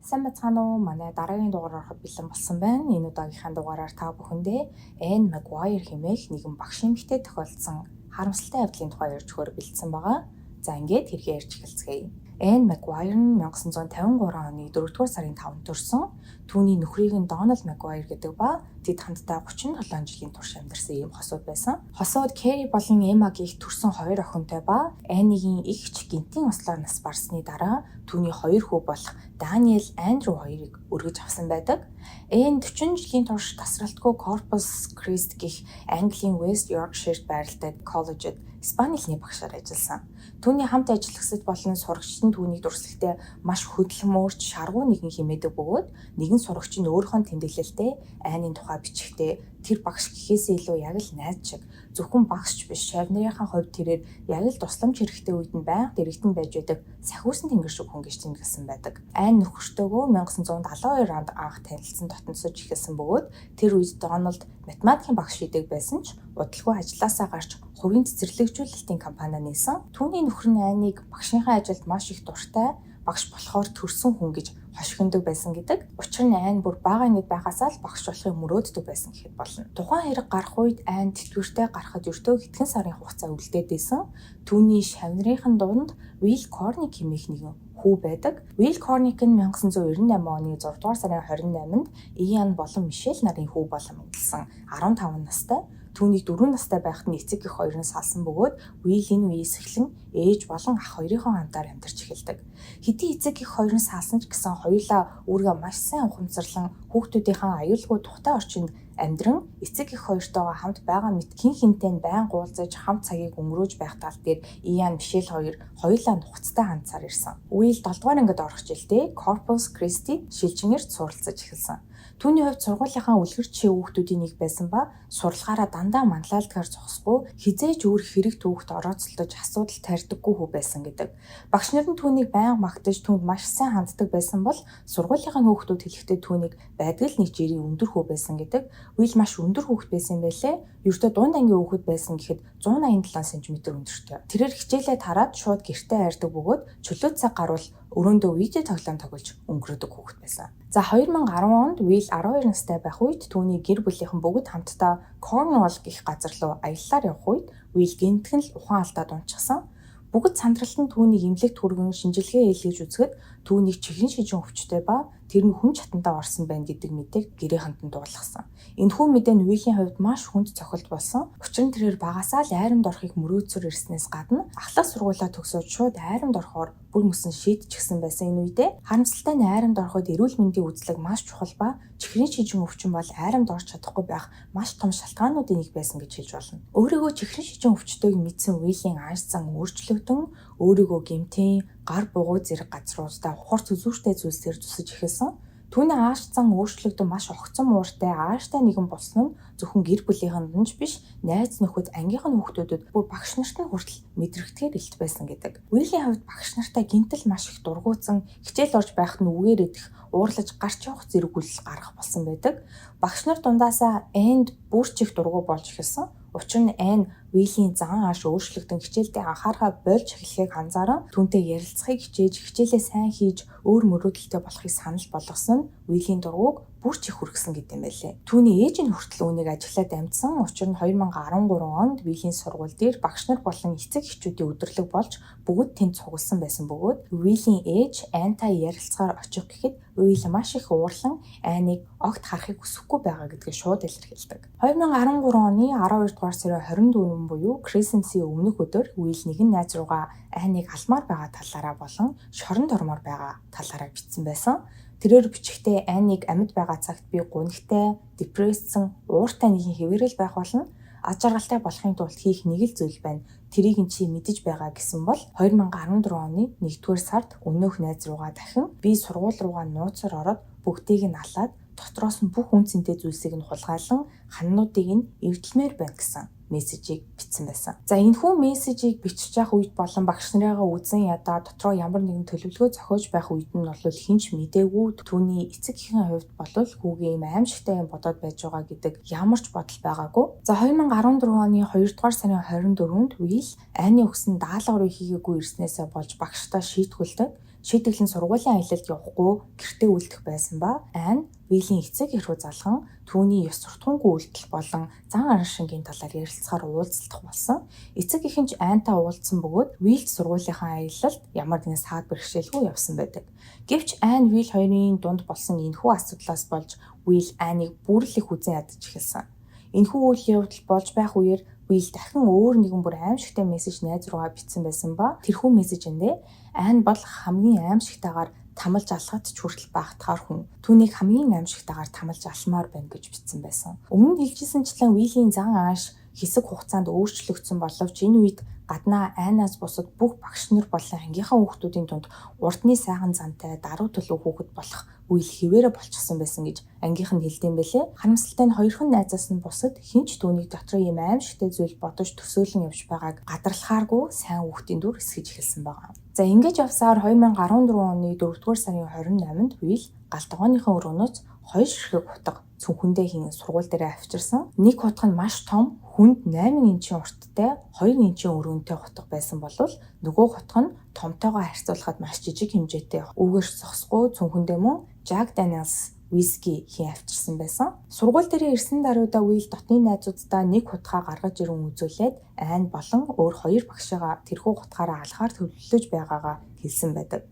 Сайн байцгаана уу? Манай дараагийн дугаар ороход бэлэн болсон байна. Энэ удаагийнхаа дугаараар та бүхэндээ Anne Maguire хэмээх нэгэн багш эмэгтэй тохиолдсон харамсалтай явдлын тухай ярьж өгөхөөр бэлдсэн байгаа. За, ингээд хэрэгээ ярьж эхэлцгээе. Anne Maguire нь 1953 оны 4-р сарын 5-нд төрсөн. Түүний нөхрийг нь Donald Maguire гэдэг ба тэд хамтдаа 37 жилийн турш амьдарсан ийм хосууд байсан. Хосууд Kerry болон Emma-гийн төрсэн хоёр охинтой ба Anne-ийн эгч гэнэтийн ослоор нас барсны дараа түүний хоёр хүү болох Daniel, Andrew хоёрыг өргөж авсан байдаг. Anne 40 жилийн турш тасралтгүй Corpus Christi гэх Английн West Yorkshire байрладаг коллежид Испани хэлний багшаар ажилласан. Түүний хамт ажиллагсад болон сурагчид нь түүнийг дүрслэхдээ маш хөдөлмөрч, шаргуу нэгэн хэмээдэг бөгөөд нэгэн сурагч нь өөрийнхөө тэмдэглэлдээ Anne-ийн тухай бичихдээ тэр багш гэхээсээ илүү яг л найз шиг, зөвхөн багш ч биш, шавь нарынхаа хувьд тэрээр яг л тусламж хэрэгтэй үед нь байнга дэргэдэн байж байдаг сахиусан тэнгэр шиг хүн гэж тэмдэглэсэн байдаг. Anne нөхөртөөгөө 1972 онд анх танилцсан, дотносож эхэлсэн бөгөөд тэр үед Дональд математикийн багш хийдэг байсан ч удалгүй ажлаасаа гарч хувийн цэцэрлэгжүүлэлтийн компаниа нээсэн. Түүний нөхөр нь Anne-ыг багшийнхаа ажилд маш их дуртай, багш болохоор төрсөн хүн гэж хошигнодог байсан гэдэг. Учир нь Anne бүр бага ангид байхасаа л багш болохыг мөрөөддөг байсан гэхэд болно. Тухайн хэрэг гарах үед Anne тэтгэвртэй гарахад ердөө хэдхэн сарын хугацаа үлдээд байсан. Түүний шавь нарын дунд Will Cornick хэмээх нэгэн хүү байдаг. Will Cornick нь 1998 оны 6 дугаар сарын 28-нд Ian болон Michelle нарын хүү болон мэндэлсэн 15 настай. Түүнийг 4 настай байхад нь эцэг эх хоёр нь салсан бөгөөд Will энэ үеэс эхлэн ээж болон ах хоёрынхоо хамтаар амьдарч эхэлдэг. Хэдий эцэг эх хоёр нь салсан ч гэсэн хоёулаа үүргээ маш сайн ухамсарлан хүүхдүүдийнхээ аюулгүй тухтай орчинд амьдран, эцэг эх хоёртойгоо хамт байгаа мэт хэн хэнтэй нь байнга уулзаж, хамт цагийг өнгөрөөж байх тал дээр Ian, Michelle хоёр хоёулаа нухацтай хандсаар ирсэн. Will 7 дугаар ангид орох жилдээ Corpus Christi шилжин ирж суралцаж эхэлсэн. Түүний хувьд сургуулийнхаа үлгэр жишээ хүүхдүүдийн нэг байсан ба сурлагаараа дандаа манлайлдгаар зогсохгүй, хэзээ ч өөр хэрэг түүхт орооцолдож, асуудал тарьдаггүй хүү байсан гэдэг. Багш нар нь түүнийг байнга магтаж, түүнд маш сайн ханддаг байсан бол сургуулийнхаа хүүхдүүд хэлэхдээ түүнийг байдаг л нэг жирийн өндөр хүү байсан гэдэг. Will маш өндөр хүүхэд байсан юм байлээ. Ердөө дунд ангийн хүүхэд байсан гэхэд 187 см өндөртэй. Тэрээр хичээлээ тараад шууд гэртээ хайрдаг бөгөөд чөлөө цаг гарвал өрөөндөө видео тоглоом тоглож өнгөрөөдөг хүүхэд байсан. За, 2010 онд Will 12 настай байх үед түүний гэр бүлийнхэн бүгд хамтдаа Cornwall гэх газар руу аяллаар явах үед Will гэнэтхэн л ухаан алдаад унчихсан. Бүгд сандралт нь түүнийг эмнэлэгт хүргэн шинжилгээ хийлгэж үзэхэд түүнийг чихрийн шижин өвчтэй ба тэр нь хүн чатандаа орсон байна гэдэг мэдээг гэрийнхэнд нь дуулгасан. Энэхүү мэдээ нь Уиллийн хувьд маш хүнд цохилт болсон. Учир нь тэрээр багасаа л айрамд орохыг мөрөөдсөөр ирснээс гадна ахлах сургуулиа төгсөөд шууд айрамд орохоор бүр мөсөн шийдчихсэн байсан энэ үедээ. Харамсалтай нь айрамд ороход эрүүл мэндийн үзлэг маш чухал ба чихрийн шижин өвчин бол айрамд орж чадахгүй байх маш том шалтгаануудын нэг байсан гэж хэлж болно. Өөрийгөө чихрийн шижин өвчтөйг мэдсэн Уиллийн ааш зан өөрчлөгдөн, өөрийгөө гэмтэн, гар бугуй зэрэг газруудаа хурц үзүүртэй зүйлсээр зүсэж эхэлсэн. Түүний ааш зан өөрчлөгдөн, маш огцом ууртай, ааштай нэгэн болсон нь зөвхөн гэр бүлийнхэнд нь ч биш, найз нөхөд, ангийнх нь хүүхдүүдэд, бүр багш нарт нь хүртэл мэдрэгдэхээр илт байсан гэдэг. Уиллийн хувьд багш нартай гэнэтэл маш их дургүйцэн, хичээл орж байхад нь үгээр идэх, уурлаж гарч явах зэрэг үйлдэл гаргах болсон байдаг. Багш нар дундаасаа Anne-д бүр ч их дургүй болж эхэлсэн. Учир нь Anne Уиллийн зан ааш өөрчлөгдөн, хичээлдээ анхаарахаа больж эхлэхийг анзааран түүнтэй ярилцахыг хичээж, хичээлээ сайн хийж, өөр мөрөөдөлтэй болохыг санал болгосон нь Уиллийн дургүйг бүр ч их хүргэсэн гэдэг юм байлээ. Түүний ээж нь хүртэл үүнийг ажиглаад амжсан. Учир нь 2013 онд Уиллийн сургууль дээр багш нар болон эцэг эхчүүдийн өдөрлөг болж бүгд тэнд цугласан байсан бөгөөд Уиллийн ээж Anne-тай ярилцахаар очих гэхэд Уилл маш их уурлан Anne-ыг огт харахыг хүсэхгүй байгаа гэдгийг шууд илэрхийлдэг. 2013 оны 12 дугаар сарын 24 буюу Christmas-ийн өмнөх өдөр Уилл нэгэн найз руугаа Anne-ыг алмаар байгаа талаараа болон шоронд ормоор байгаа талаараа бичсэн байсан. Тэрээр бичихдээ Anne-ыг амьд байгаа цагт би гунигтай, депрессэн, ууртай нэгэн хэвээрэл байх болно. Аз жаргалтай болохын тулд хийх нэг л зүйл байна. Тэрийг нь чи мэдэж байгаа гэсэн бол 2014 оны 1-р сард өнөөх найз руугаа дахин би сургууль руугаа нууцаар ороод бүгдийг нь алаад, дотроос нь бүх үнэ цэнтэй зүйлсийг нь хулгайлан ханнуудыг нь эвдэлмээр байна гэсэн мессежийг бичсэн байсан. За, энэхүү мессежийг бичиж явах үед болон багш нарыгаа үзэн ядаа дотроо ямар нэгэн төлөвлөгөө зохиож байх үед нь бол хэн ч мдээгүй. Түүний эцэг эхийн хувьд бол хүүгээ ийм аймшигтай юм бодоод байж байгаа гэдэг ямар ч бодол байгаагүй. За, 2014 оны 2 дугаар сарын 24-нд Уилл Anne-ы өгсөн даалгаврыг хийгээгүй ирснээсээ болж багштай шийтгүүлдэг. Шийтгэл нь сургуулийн аялалд явахгүй гэртээ үлдэх байсан ба Ан Уиллийн эцэг эх рүү залган түүний ёс суртахуунгүй үйлдэл болон зан араншингийн талаар ярилцахаар уулзалдах болсон. Эцэг эх нь ч Антай уулзсан бөгөөд Уилл сургуулийнхаа аялалд ямар нэгэн саад бэрхшээлгүй явсан байдаг. Гэвч Ан Уилл хоёрын дунд болсон энэхүү асуудлаас болж Уилл Аныг бүр л их үзэн ядаж эхэлсэн. Энэхүү үйл явдал болж байх үеэр Уилл дахин өөр нэгэн бүр аимшигтай мессеж найз руугаа бичсэн байсан ба тэрхүү мессежэндээ Ан бол хамгийн аимшигтайгаар тамалж алхахад ч хүртэл багтахаар хүн. Түүнийг хамгийн аимшигтайгаар тамалж алмаар байна гэж бичсэн байсан. Өмнө нь хэлжсэнчлэн Уиллийн зан ааш хэсэг хугацаанд өөрчлөгдсөн боловч энэ үед гаднаа Анаас бусад бүх багш нар болон ангийнхаа хүүхдүүдийн дунд урдны сайхан зантай даруй төлөв хүүхэд болох Уилл хэвээрээ болчихсон байсан гэж ангийнх нь хэлдэг юм бэлээ. Харамсалтай нь хоёрхан найзаас нь бусад хэн ч түүнийг дотроо ийм аимшигтай зүйл бодож төсөөлөн явж байгааг гадарлахааргүй сайн хүүхдийн дүр эсгэж эхэлсэн байгаа. За, ингэж явсаар 2014 оны 4-р сарын 28-нд Уилл гал тогооныхоо өрөөнөөс хоёр ширхэг хутга цүнхэндээ хийн сургууль дээрээ авчирсан. Нэг хутга нь маш том, хүнд 8 инчийн урттай, 2 инчийн өргөнтэй хутга байсан болвол нөгөө хутга нь томтойгоо харьцуулахад маш жижиг хэмжээтэй, үүгэрч зогсохгүй цүнхэндээ мөн Jack Daniels виски хийн авчирсан байсан. Сургууль дээрээ ирсэн даруйдаа Уилл дотны найзууддаа нэг хутгаа гаргаж ирэн үзүүлээд Ан болон өөр хоёр багшигаа тэрхүү хутгаараа алахаар төлөвлөж байгаагаа хэлсэн байдаг.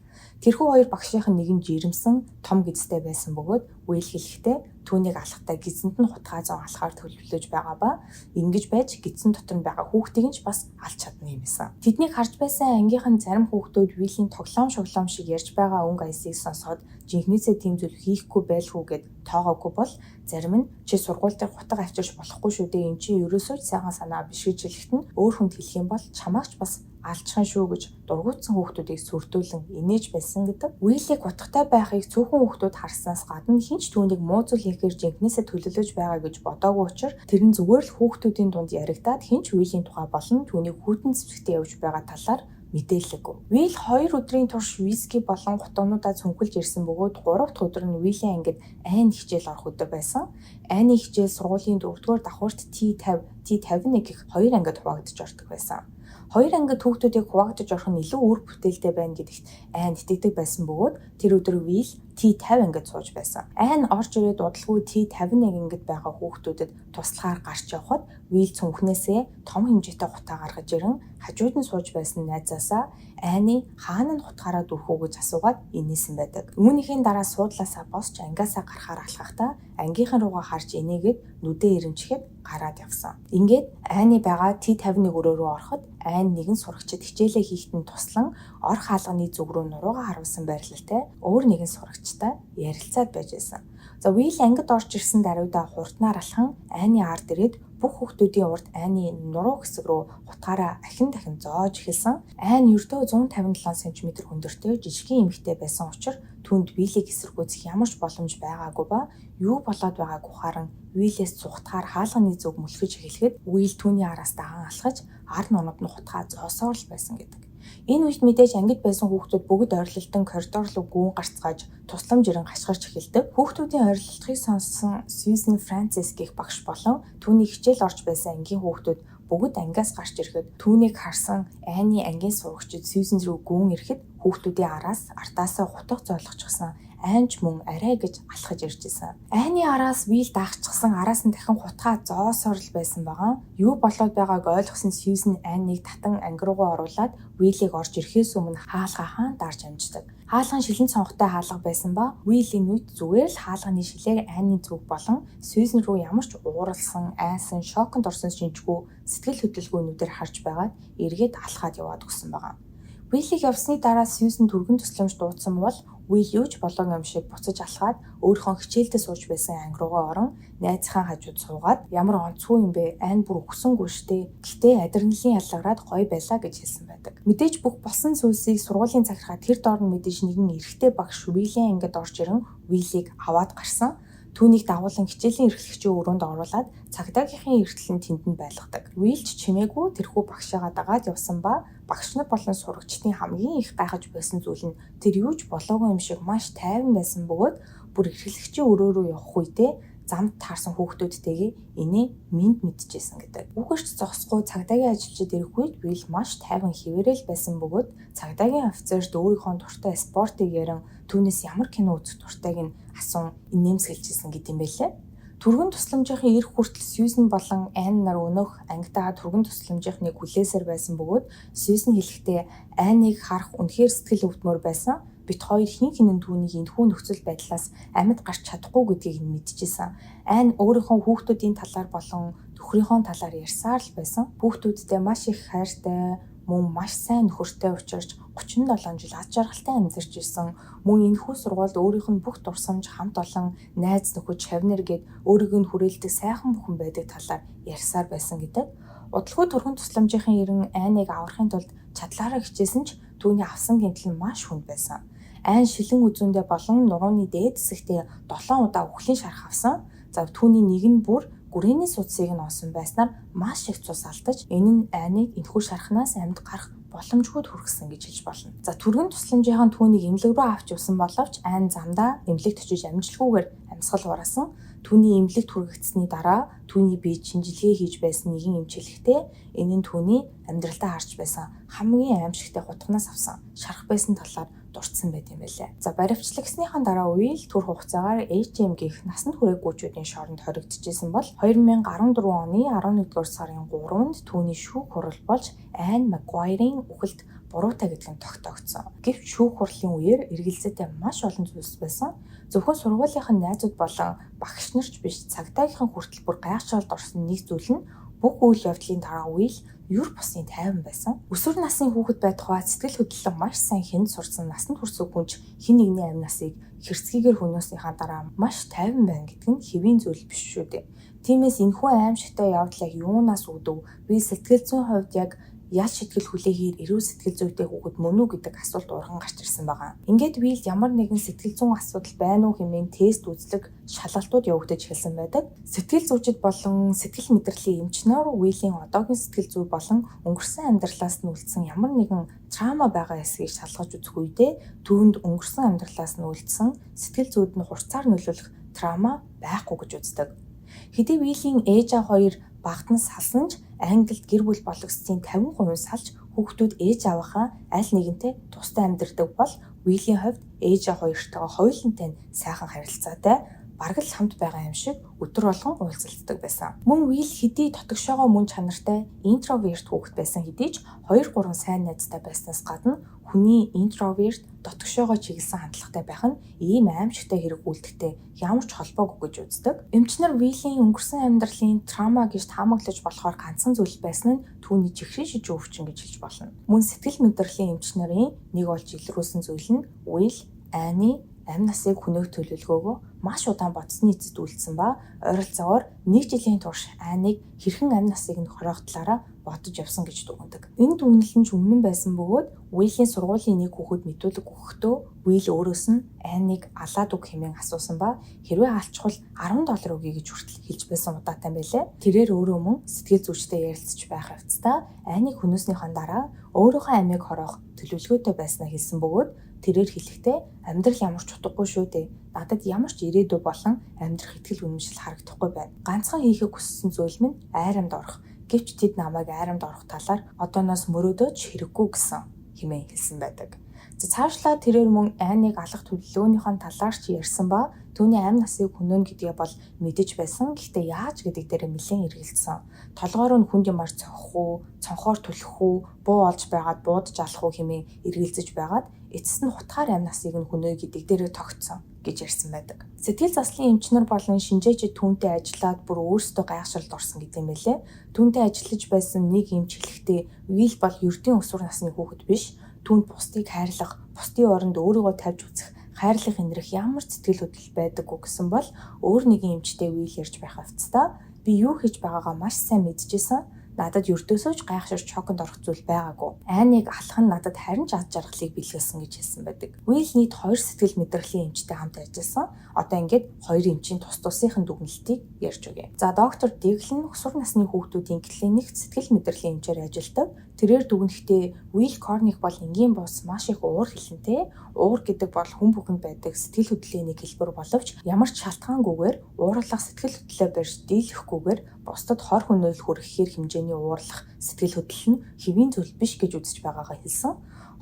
Тэрхүү хоёр багшийнх нь нэг нь жирэмсэн, том гэдэстэй байсан бөгөөд Уилл хэлэхдээ түүнийг алахдаа гэдэсэнд нь хутгаа зоон алахаар төлөвлөж байгаа ба ингэж байж гэдсэн дотор нь байгаа хүүхдийг нь ч бас алж чадна юм байсан. Тэднийг харж байсан ангийнх нь зарим хүүхдүүд Уиллийн тоглоом шоглоом шиг ярьж байгаа өнгө аясыг сонсоход жинхнээсээ тийм зүйл хийхгүй байлгүй гэд тоогоогүй бол зарим нь чи сургууль дээр хутга авчирч болохгүй шүү дээ, эн чинь ерөөсөө ч сайхан санаа биш гэж хэлэхэд нь өөр хүнд хэлэх юм бол чамаагч бас алчихсан шүү гэж дургуутсан хүүхдүүдийг сүрдүүлэн инээж байсан гэдэг. Уиллийг утгатай байхыг цөөхөн хүүхдүүд харснаас гадна хэн ч түүнийг муу зүйл хийхээр жинхнээсээ төлөвлөж байгаа гэж бодоогүй учраас тэр нь зүгээр л хүүхдүүдийн дунд яригадаад хэн ч Уиллийн тухай болон түүнийг хүйтэн зэвсэгтэй явж байгаа талаар мэдээлээгүй. Уилл 2 өдрийн турш виски болон гутгнуудаа цүнхэлж ирсэн бөгөөд 3 дахь өдөр нь Уиллийн ангид Ан хичээл орох өдөр байсан. Аны хичээл сургуулийн 4-р давхарт T50, T51 гэх хоёр ангид хуваагдаж ордог байсан. Хоёр ангид хүүхдүүдийг хуваагдаж орох нь илүү үр бүтээлтэй байна гэдэгт Ан итгэдэг байсан бөгөөд тэр өдөр Уилл T50 ангид сууж байсан. Ан орж ирээд удалгүй T51 ангид байгаа хүүхдүүдэд туслахаар гарч явхад Уилл цүнхнээсээ том хэмжээтэй хутгаа гаргаж ирэн хажууд нь сууж байсан найзаасаа Аны хаана нь хутгаараа дүүрэх үү гэж асуугаад инээсэн байдаг. Үүнийхээ дараа суудлаасаа босч ангиасаа гарахаар алхахдаа ангийнхан руугаа харж инээгээд нүдээ ирэмчихэд гараад явсан. Ингээд Аны байгаа T51 өрөө рүү ороход Ан нэгэн сурагчид хичээлээ хийхэд нь туслан ор хаалганы зүг рүү нуруугаа харуулсан байрлалтай өөр нэгэн сурагчтай ярилцаад байж байсан. За, Уилл ангид орж ирсэн даруйдаа хурднаар алхан Аны ард ирээд бүх хүүхдүүдийн урд Аны нуруу хэсэг рүү хутгаараа ахин дахин зоож эхэлсэн. Ан ердөө 157 см өндөрлөлтэй жижигхэн эмэгтэй байсан учраас түүнд Уиллийг эсэргүүцэх ямар ч боломж байгаагүй ба юу болоод байгааг ухааран Уиллээс зугтахаар хаалганы зүг мөлхөж эхлэхэд Уилл түүний араас дагаан алхаж ар нуруунд нь хутгаа зоосоор л байсан гэдэг. Энэ үед мэдээж ангид байсан хүүхдүүд бүгд орилолтон коридор руу гүн гарцгааж тусламж ирэн хашгирч эхэлдэг. Хүүхдүүдийн орилолтыг сонссон Сьюзен Францис гэх багш болон түүний хичээл орж байсан ангийн хүүхдүүд бүгд ангиас гарч ирэхэд түүнийг харсан Аны ангийн сурагчид Сьюзен рүү гүн ирэхэд хүүхдүүдийн араас артаасаа хутга зоолгочихсон Ан ч мөн арай гэж алхаж ирж исэн. Аны араас Уилл даагчихсан, араас нь дахин хутгаа зоосоор л байсан байгаа. Юу болоод байгааг ойлгосон Сьюзен Аныг татан анги руугаа оруулаад Уиллийг орж ирэхээс өмнө хаалгаа хаан дарж амждаг. Хаалган шилэн цонхтой хаалга байсан ба Уилл энэ үед зүгээр л хаалганы шилээр Аны зүг болон Сьюзен рүү ямар ч ууралсан, айсан, шоконд орсон шинжгүй сэтгэл хөдлөлгүй нүдээр харж байгаад эргээд алхаад яваад өгсөн байгаа. Уиллийг явсны дараа Сьюзен түргэн тусламж дуудсан бол Уилл юу ч болоогүй юм шиг буцаж алхаад өөрийнхөө хичээлдээ сууж байсан анги руугаа орон найзынхаа хажууд суугаад ямар онцгүй юм бэ? Ан бүр үхсэнгүй штэ. Гэхдээ адреналин ялгараад гоё байлаа гэж хэлсэн байдаг. Мэдээж бүх болсон зүйлсийг сургуулийн захиргаа тэр доор нь мэдээж нэгэн эрэгтэй багш Уиллийн ангид орж ирэн Уиллийг аваад гарсан. Түүнийг дагуулan хичээлийн эрхлэгчийн өрөөнд оруулаад цагдаагийнхын эрхлэл нь тэнд нь байлгадаг. Уилл ч чимээгүй тэрхүү багшаагаа дагаад явсан ба багш нар болон сурагчдын хамгийн их гайхаж байсан зүйл нь тэр юу ч болоогүй юм шиг маш тайван байсан бөгөөд бүр эрхлэгчийн өрөө рүү явах үедээ Замд таарсан хүүхдүүдтэйгээ инээ мэнд мэдчихсэн гэдэг. Үхэрч зогсохгүй цагдаагийн ажилчид ирэх үед Уилл маш тайван хэвээрэл байсан бөгөөд цагдаагийн офицерт өөрийнхөө дуртай спортыг ярин, түүнээс ямар кино үзэх дуртайг нь асуун инээмсэглэжсэн гэдэг юм байлээ. Түргэн тусламжийнхын ирэх хүртэл Сьюзен болон Ан нар өнөөх ангидаа түргэн тусламжийнхныг хүлээсээр байсан бөгөөд Сьюзен хэлэхдээ Анныг харах үнэхээр сэтгэл өвдмөр байсан. Бид хоёр хэн хинэн түүнийг энэхүү нөхцөл байдлаас амьд гарч чадахгүй гэдгийг нь мэдчихсэн. Ан өөрийнхөө хүүхдүүдийн талаар болон нөхрийнхөө талаар ярьсаар л байсан. Хүүхдүүдтэй маш их хайртай, мөн маш сайн нөхөртэй учирч 37 жил аз жаргалтай амьдарч ирсэн. Мөн энэхүү сургуульд өөрийнх нь бүх дурсамж, хамт олон, найз нөхөд, шавнар гээд өөрийг нь хүрээлдэг сайхан бүхэн байдаг талаар ярьсаар байсан гэдэг. Удалгүй түргэн тусламжийнхын эрен Анныг аврахын тулд чадлаараа хичээсэн ч түүний авсан гэмтэл нь маш хүнд байсан. Ан шилэн үзүүндээ болон нурууны дээд хэсэгтээ 7 удаа үхлийн шарх авсан. За, түүний нэг нь бүр гүрээний судсыг нь олсон байснаар маш их цус алдаж, энэ нь Анныг энэхүү шархнаас амьд гарах боломжгүйд хүргэсэн гэж хэлж болно. За, түргэн тусламжийнхан түүнийг эмнэлэг рүү авч явсан боловч Ан замдаа эмнэлэгт очиж амжилтгүйгээр амьсгал хураасан. Түүний эмнэлэгт хүргэгдсэний дараа түүний бие шинжилгээ хийж байсан нэгэн эмч хэлэхдээ энэ нь түүний амьдралдаа харж байсан хамгийн аимшигтай хутганаас авсан шарх байсан талаар дурдсан байт юм байлээ. За, баривчлагсныхан дараа үйл түр хугацаагаар HM гэх насанд хүрээгүйчүүдийн шоронд хоригдчихсэн бол 2014 оны 11-р сарын 3-нд түүний шүүх хурал болж Ан Макгуайрын үхэлд буруутай гэдэг нь тогтоогдсон. Гэвч шүүх хурлын үеэр эргэлзээтэй маш олон зүйлс байсан. Зөвхөн сургуулийнхын найзууд болон багш нар ч биш, цагдаагийнхан хүртэл бүр гайхшралд орсон нэг зүйл нь бүх үйл явдлын дараа үйл ер бусын тайван байсан. Өсвөр насны хүүхэд байтугай сэтгэл хөдлөлөө маш сайн хэнд сурсан насанд хүрсэн хүн ч хэн нэгний амь насыг хэрцгийгээр хөнөөснийхаа дараа маш тайван байна гэдэг нь хэвийн зүйл биш шүү дээ. Тиймээс энэхүү аимшигтай явдлыг юунаас үүдв? Би сэтгэл зүйн хувьд яг ял шитгэл хүлээхээр эрүүл сэтгэл зүйтэй хүүхэд мөн үү гэдэг асуулт урган гарч ирсэн байгаа. Ингээд Уилд ямар нэгэн сэтгэл зүйн асуудал байна уу хэмээн тест үзлэг шалгалтууд явагдаж эхэлсэн байдаг. Сэтгэл зүйчид болон сэтгэл мэдрэлийн эмч нар Уиллийн одоогийн сэтгэл зүй болон өнгөрсөн амьдралаас нь үлдсэн ямар нэгэн траума байгаа эсэхийг шалгаж үзэх үедээ түүнд өнгөрсөн амьдралаас нь үлдсэн сэтгэл зүйд нь хурцаар нөлөөлөх траума байхгүй гэж үздэг. Хэдий Уиллийн ээж аав хоёр багад нь салсан ч Англид гэр бүл болгоцсны 50% салж хүүхдүүд ээж аавынхаа аль нэгэнтэй тустай амьдардаг бол Уиллийн хувьд ээж аав хоёртойгоо хоёулантай нь сайхан харилцаатай, бараг л хамт байгаа юм шиг өдөр болгон уулзалцдаг байсан. Мөн Уилл хэдий дотогшоогоо мөн чанартай introvert хүүхэд байсан хэдий ч 2 3 сайн найзтай байснаас гадна хүний introvert дотогшоогоо чиглэсэн хандлагатай байх нь ийм аимшигтай хэрэг үйлдэхтэй ямар ч холбоогүй гэж үздэг. Эмч нар Уиллийн өнгөрсөн амьдралын траума гэж таамаглаж болохоор ганцхан зүйл байсан нь түүний чихрийн шижин өвчин гэж хэлж болно. Мөн сэтгэл мэдрэлийн эмч нарын нэг олж илрүүлсэн зүйл нь Уилл Анны амь насыг хүнөөх төлөвлөгөөгөө маш удаан бодсоны эцэст үйлдсэн ба ойролцоогоор 1 жилийн турш Анныг хэрхэн амь насыг нь хороох талаараа бодож явсан гэж дүгнэдэг. Энэ дүгнэлт нь ч өмнө нь байсан бөгөөд Уиллийн сургуулийн нэг хүүхэд мэдүүлэг өгөхдөө Уилл өөрөөс нь Анныг алаад үг хэмээн асуусан ба хэрвээ алчхвал 10 доллар өгье гэж хүртэл хэлж байсан удаатай байлээ. Тэрээр өөрөө мөн сэтгэл зүйчтэй ярилцж байх явцдаа Анныг хөнөөснийхөө дараа өөрийнхөө амийг хороох төлөвлөгөөтэй байснаа хэлсэн бөгөөд тэрээр хэлэхдээ амьдрал ямар ч утгагүй шүү дээ. Надад ямар ч ирээдүй болон амьдрах итгэл үнэмшил харагдахгүй байна. Ганцхан хийхийг хүссэн зүйл минь айрамд орох. Гэвч тэд намайг айрамд орох талаар одооноос мөрөөдөөч хэрэггүй гэсэн хэмээн хэлсэн байдаг. За, цаашлаа тэрээр мөн Анныг алах төлөвлөгөөнийхөө талаар ч ярьсан ба түүний амь насыг хөнөөнө гэдгээ бол мэдэж байсан. Гэхдээ яаж гэдэг дээр нэлээд эргэлзсэн. Толгоор нь хүнд юмар цохих уу, цонхоор түлхэх үү, буу олж байгаад буудаж алах уу хэмээн эргэлзэж байгаад эцэст нь хутгаар амь насыг нь хөнөөе гэдэг дээрээ тогтсон гэж ярьсан байдаг. Сэтгэл заслын эмч нар болон шинжээчид түүнтэй ажиллаад бүр өөрсдөө гайхшралд орсон гэдэг юм байлээ. Түүнтэй ажиллаж байсан нэг эмч хэлэхдээ Уилл бол ердийн өсвөр насны хүүхэд биш. Түүнд бусдыг хайрлах, бусдын оронд өөрийгөө тавьж үзэх, хайрлах инрэх ямар ч сэтгэл хөдлөл байдаггүй гэсэн бол өөр нэгэн эмчтэй Уилл ярьж байх явцдаа би юу хийж байгаагаа маш сайн мэдчихсэн. Надад ердөөсөө ч гайхширч шоконд орох зүйл байгаагүй. Анныг алах нь надад харин ч аз жаргалыг бэлгэлсэн гэж хэлсэн байдаг. Уилл нийт 2 сэтгэл мэдрэлийн эмчтэй хамт ажилласан. Одоо ингээд хоёр эмчийн тус тусынхын дүгнэлтийг ярьж өгье. За, доктор Дигл нь өсвөр насны хүүхдүүдийн клиникт сэтгэл мэдрэлийн эмчээр ажилладаг. Тэрээр дүгнэхдээ Will Cornick бол энгийн бус, маш их уур хилэнтэй. Уур гэдэг бол хүн бүхэнд байдаг сэтгэл хөдлөлийн нэг хэлбэр боловч ямар ч шалтгаангүйгээр уурлах, сэтгэл хөдлөлөө барьж дийлэхгүйгээр бусдад хор хөнөөл хүргэхээр хэмжээний уурлах сэтгэл хөдлөл нь хэвийн зүйл биш гэж үзэж байгаагаа хэлсэн.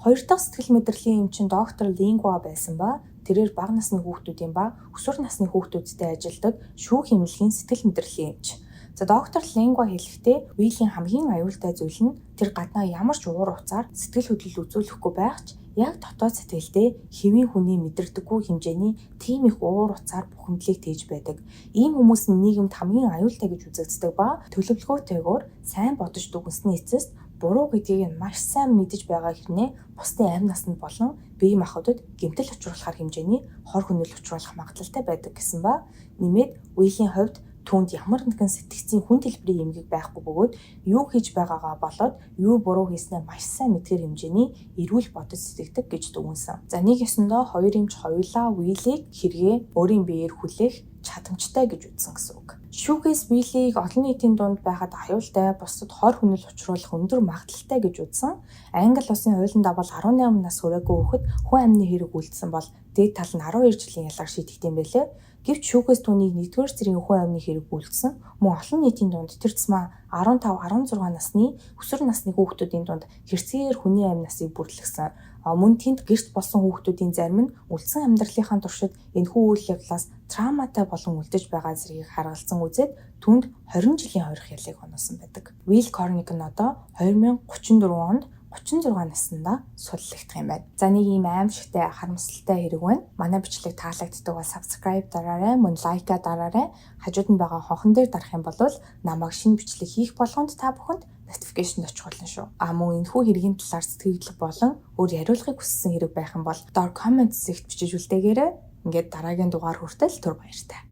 Хоёр дахь сэтгэл мэдрэлийн эмчин доктор Лингва байсан ба тэрээр бага насны хүүхдүүдийн ба өсвөр насны хүүхдүүдтэй ажилладаг шүүх эмнэлгийн сэтгэл мэдрэлийн эмч. За, доктор Лингва хэлэхдээ Уиллийн хамгийн аюултай зүйл нь тэр гаднаа ямар ч уур уцаар сэтгэл хөдлөл үзүүлэхгүй байх ч яг дотоод сэтгэлдээ хэвийн хүний мэдэрдэггүй хэмжээний тийм их уур уцаар бухимдлыг тээж байдаг. Ийм хүмүүс нь нийгэмд хамгийн аюултай гэж үзэгддэг ба төлөвлөгөөтэйгээр сайн бодож дүгнсэний эцэст буруу гэдгийг нь маш сайн мэдэж байгаа хэрнээ бусдын амь насанд болон бие махбодод гэмтэл учруулахар хэмжээний хор хөнөөл учруулах магадлалтай байдаг гэсэн ба нэмээд Уиллийн хувьд түүнд ямар нэгэн сэтгэцийн хүн дэлбэрийн эмгэг байхгүй бөгөөд юу хийж байгаагаа болоод юу буруу хийснээ маш сайн мэдгээр хэмжээний эрүүл бодож сэтгэдэг гэж дүгнэсэн. За, нэг ёсондоо хоёр эмч хоёулаа Уиллийг хэрэгээ өөрийн биеэр хүлээх чадамжтай гэж үзсэн гэсэн үг. Шүүхээс Уиллийг олон нийтийн дунд байхад аюултай, бусдад хор хөнөөл учруулах өндөр магадлалтай гэж үзсэн. Англи улсын хуулийн дагуу 18 нас хүрээгүй хүүхэд хүн амны хэрэг үйлдсэн бол дээд тал нь 12 жилийн ялаар шийдэгдэв юм байлээ. Гэвч шүүхээс түүнийг нэгдүгээр зэргийн хүн амны хэрэг үйлдсэн, мөн олон нийтийн дунд тэр тусмаа 15, 16 насны өсвөр насны хүүхдүүдийн дунд хэрцгийгээр хүний амь насыг бүрлэхсэн. Мөн тэнд гэрт болсон хүүхдүүдийн зарим нь үлдсэн амьдралынхаа туршид энэхүү үйл явдлаас травматай болон үлдэж байгаа зэргийг харгалзан үзээд түүнд 20 жилийн хорих ялыг оноосон байдаг. Will Cornick нь одоо 2034 онд 36 наснда суллагдах юм байна. За, нэг ийм аймшигтай, харамсалтай хэрэг байна. Манай бичлэг таалагддаг бол subscribe дараарай, мөн like аа дараарай. Хажууд нь байгаа хонхон дээр дарах юм бол намайг шинэ бичлэг хийх болгонд та бүхэнд notification очих болно шүү. А мөн энэхүү хэргийн талаар сэтгэгдэл болон өөр яриулахыг хүссэн хэрэг байх юм бол доор comment хэсэгт бичиж үлдээгээрэй. Ингээд дараагийн дугаар хүртэл түр баяртай.